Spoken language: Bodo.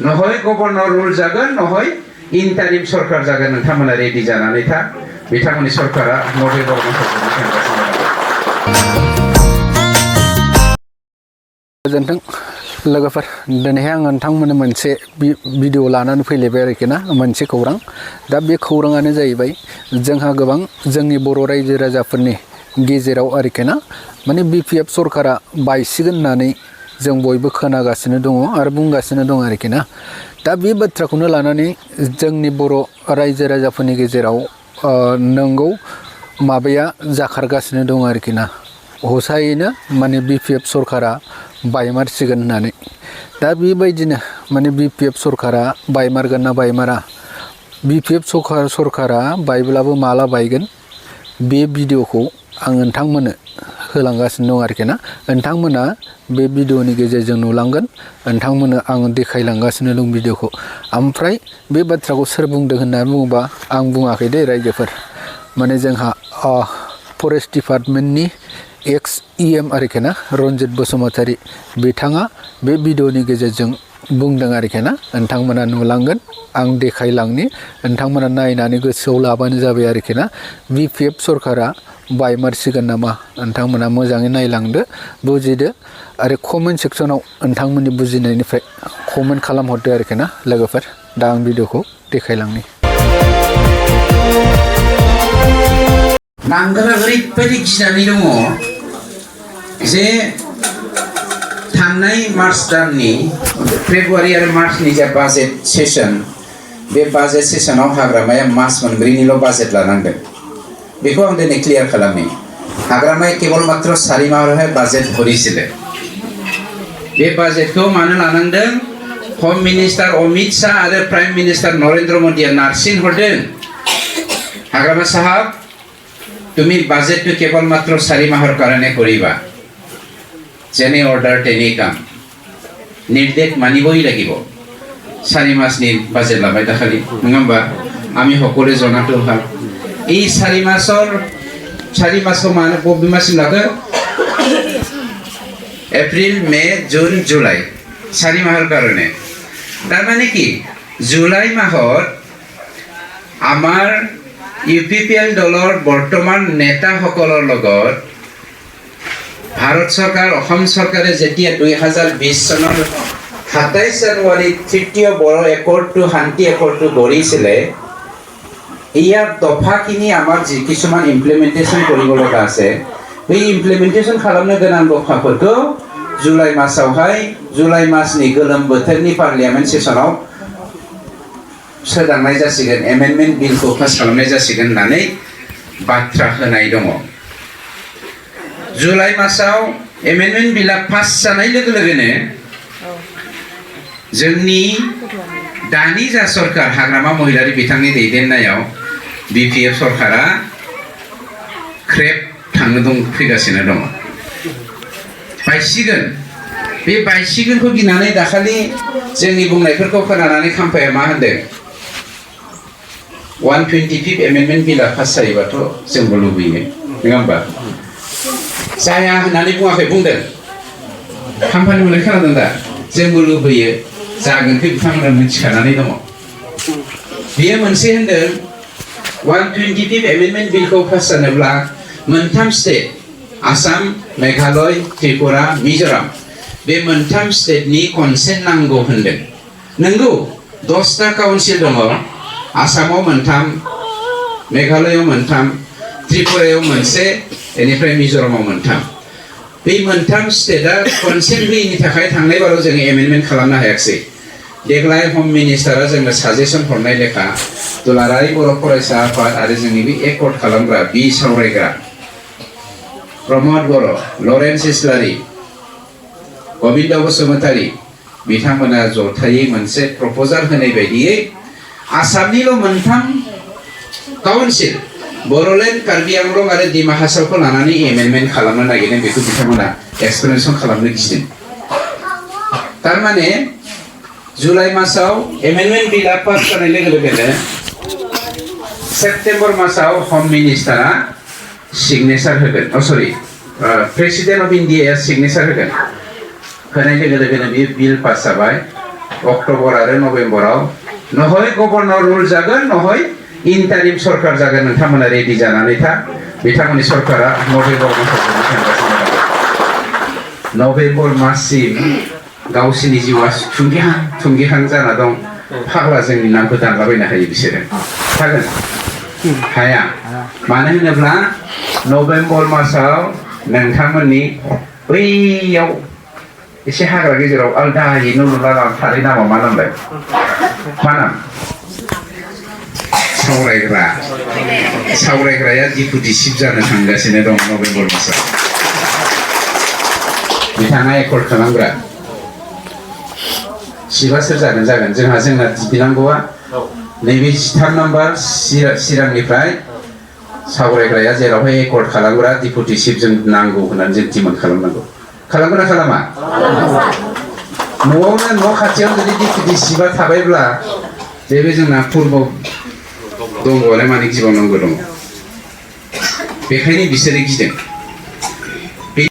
नहय गभर्नर रुल जागोन नहय इन्टारिम सरकार जागोन नोंथांमोना रेडि जानानै था बिथांमोननि सरकारा नभेम्बर मासाव गोजोन्थों लोगोफोर दिनैहाय आं नोंथांमोननो मोनसे भिडिअ लानानै फैलायबाय आरोखि ना मोनसे खौरां दा बे खौराङानो जाहैबाय जोंहा गोबां जोंनि बर' रायजो राजाफोरनि गेजेराव आरोखि ना माने BPF सरकारा बायसिगोन होननानै जों बयबो खोनागासिनो दङ आरो बुंगासिनो दं आरोखि ना दा बे बाथ्राखौनो लानानै जोंनि बर' रायजो राजाफोरनि गेजेराव नंगौ माबाया जाखारगासिनो दं आरोखि ना हसायैनो माने BPF सरकारा बायमारसिगोन होननानै दा बेबायदिनो माने BPF सरकारा बायमारगोन ना बायमारा BPF सरकारा बायब्लाबो माला बायगोन बे भिडिअखौ आं नोंथांमोननो होलांगासिनो दं आरोखि ना नोंथांमोना बे भिडिअनि गेजेरजों नुलांगोन नोंथांमोननो आं देखायलांगासिनो दं भिडिअखौ ओमफ्राय बे बाथ्राखौ सोर बुंदों होननानै बुङोबा आं बुङाखै दे रायजोफोर माने जोंहा फरेस्ट डिपार्टमेन्टनि एक्स EM आरोखि ना रन्जित बसुमतारी बिथाङा बे भिडिअनि गेजेरजों बुंदों आरोखि ना नोंथांमोना नुलांगोन आं देखायलांनि नोंथांमोना नायनानै गोसोआव लाबानो जाबाय आरोखि ना BPF सरकारा बायमारसिगोन नामा नोंथांमोना मोजाङै नायलांदो बुजिदो आरो कमेन्ट सेक्सनाव नोंथांमोननि बुजिनायनिफ्राय कमेन्ट खालामहरदो आरोखि ना लोगोफोर दा आं भिडिअखौ देखायलांनि नांगोला ओरैबायदि गिनानै दङ जे थांनाय मार्च दाननि फेब्रुवारि आरो मार्चनि जा बाजेट सेसन बे बाजेट सेसनाव हाग्रामाया मास मोनब्रैनिल' बाजेट लानांदों बेखौ आं दिनै क्लियार खालामनि हाग्रामाया केवल मात्र 4 माहायावहाय बाजेट भरिছিলে बे बाजेटखौ मानो लानांदों होम मिनिस्टार अमित शाह आरो प्राइम मिनिस्टार नरेंद्र मोदीया नारसिन हरदों हाग्रामा साहब তুমি বাজেটটো কেৱল মাত্ৰ 4 মাহৰ কাৰণে কৰিবা যেনে অৰ্ডাৰ তেনে কাম নিৰ্দেশ মানিবই লাগিব 4 মাহনি বাজেট লাবাই দেখালি নংবা আমি সকলোৱে জনাটো ভাল এই 4 মাসৰ মানে ববি মাসিম লাগে এপ্ৰিল মে জুন জুলাই 4 মাহৰ কাৰণে তাৰ মানে কি জুলাই মাহত আমাৰ UPPL দলৰ বৰ্তমান নেতাসকলৰ লগত ভাৰত চৰকাৰ অসম চৰকাৰে যেতিয়া 2020 চনৰ 27 জানুৱাৰীত তৃতীয় বড়ো একৰ্ডটো শান্তি একৰ্ডটো গঢ়িছিলে ইয়াৰ দফাখিনি আমাৰ যি কিছুমান ইমপ্লিমেন্টেশ্যন কৰিব লগা আছে এই ইমপ্লিমেন্টেশ্যন খালামनो गोनां दफाफोरखौ जुलाइ मासावहाय जुलाइ मासनि गोलोम बोथोरनि पार्लियामेन्ट सेसनाव सोदांनाय जासिगोन एमेन्डमेन्ट बिलखौ पास खालामनाय जासिगोन होननानै बाथ्रा होनाय दङ जुलाइ मासाव एमेन्डमेन्ट बिला पास जानाय लोगो लोगोनो जोंनि दानि जा सरकार हाग्रामा महिलारि बिथांनि दैदेननायाव BPF सरकारा ख्रेब थांनो दं फैगासिनो दङ बायसिगोन बे बायसिगोनखौ गिनानै दाखालि जोंनि बुंनायफोरखौ खोनानानै खाम्फाया मा होनदों 125th एमेन्डमेन्ट बिला पास जायोबाथ' जोंबो लुबैयो नङा होमबा जाया होननानै बुङाखै बुंदों खाम्फानि बुंनाय खोनादों दा जोंबो लुबैयो जागोनखौ बिथांमोना मिथिखानानै दङ बेयो मोनसे होनदों 125th एमेन्डमेन्ट बिलखौ पास जानोब्ला मोनथाम स्टेट आसाम मेघालय त्रिपुरा मिजोराम बे मोनथाम स्टेटनि कनसेन्ट नांगौ होनदों नंगौ 10टा काउन्सिल दङ आसामाव मोनथाम मेघालयाव मोनथाम त्रिपुरायाव मोनसे बेनिफ्राय मिजोरामाव मोनथाम बे मोनथाम स्टेटआ कनसेन्ट होयिनि थाखाय थांनाय बाराव जों एमेन्डमेन्ट खालामनो हायाखै देग्लाय होम मिनिस्टारा जोंनो साजेसन हरनाय लेखा दुलाराय बर' फरायसा आफाद आरो जोंनि बे एकर्ड खालामग्रा बि सावरायग्रा प्रमद बर' लरेन्स इस्लारि गोविन्द बसुमतारी बिथांमोना जथायै मोनसे प्रप'जाल होनाय बायदियै आसामनिल' मोनथाम काउन्सिल बर'लेण्ड कार्बि आंलं आरो डिमा हासावखौ लानानै एमेन्डमेन्ट खालामनो नागिरदों बेखौ बिथांमोना एक्सप्लेनेसन खालामनो गिदों थारमाने जुलाइ मासाव एमेन्डमेन्ट बिला पास जानाय लोगो लोगोनो सेप्टेम्बर मासाव होम मिनिस्टारा सिगनेचार होगोन प्रेसिडेन्ट अफ इन्डियाया सिगनेचार होगोन होनाय लोगो लोगोनो बे बिल पास जाबाय अक्ट'बर आरो नभेम्बराव नहय गभर्नर रुल जागोन नहय इन्टारिम सरकार जागोन नोंथांमोना रेडि जानानै था बिथांमोननि सरकारा नभेम्बर मासाव थांगासिनो दं नभेम्बर माससिम गावसोरनि जिउआ थुंगिहां जाना दं फाग्ला जोंनि नामखौ दानलाबायनो हायो बिसोरो हागोन हाया मानो होनोब्ला नभेम्बर मासाव नोंथांमोननि बैयाव एसे हाग्रा गेजेराव आलदायै न' लुना थानाय नामा मा नामलाय मा नाम सावरायग्राया डिपुटि चिफ जानो थांगासिनो दं नभेम्बर मासाव बिथाङा एकर्ड खालामग्रा चिफआ सोर जागोन जोंना बिनांगौआ नैबे 13 नाम्बार चिरांनिफ्राय सावरायग्राया जेरावहाय एकर्ड खालामग्रा डिपुटि चिफ जों नांगौ होननानै जों डिमान्ड खालामनांगौ खालामगोन ना खालामा न'आवनो न' खाथियाव जुदि डिपुटि चिफआ थाबायब्ला बे जोंना पुर्ब दंग'आलाय मानो गिबावनांगौ दङ बेखायनो बिसोरो गिदों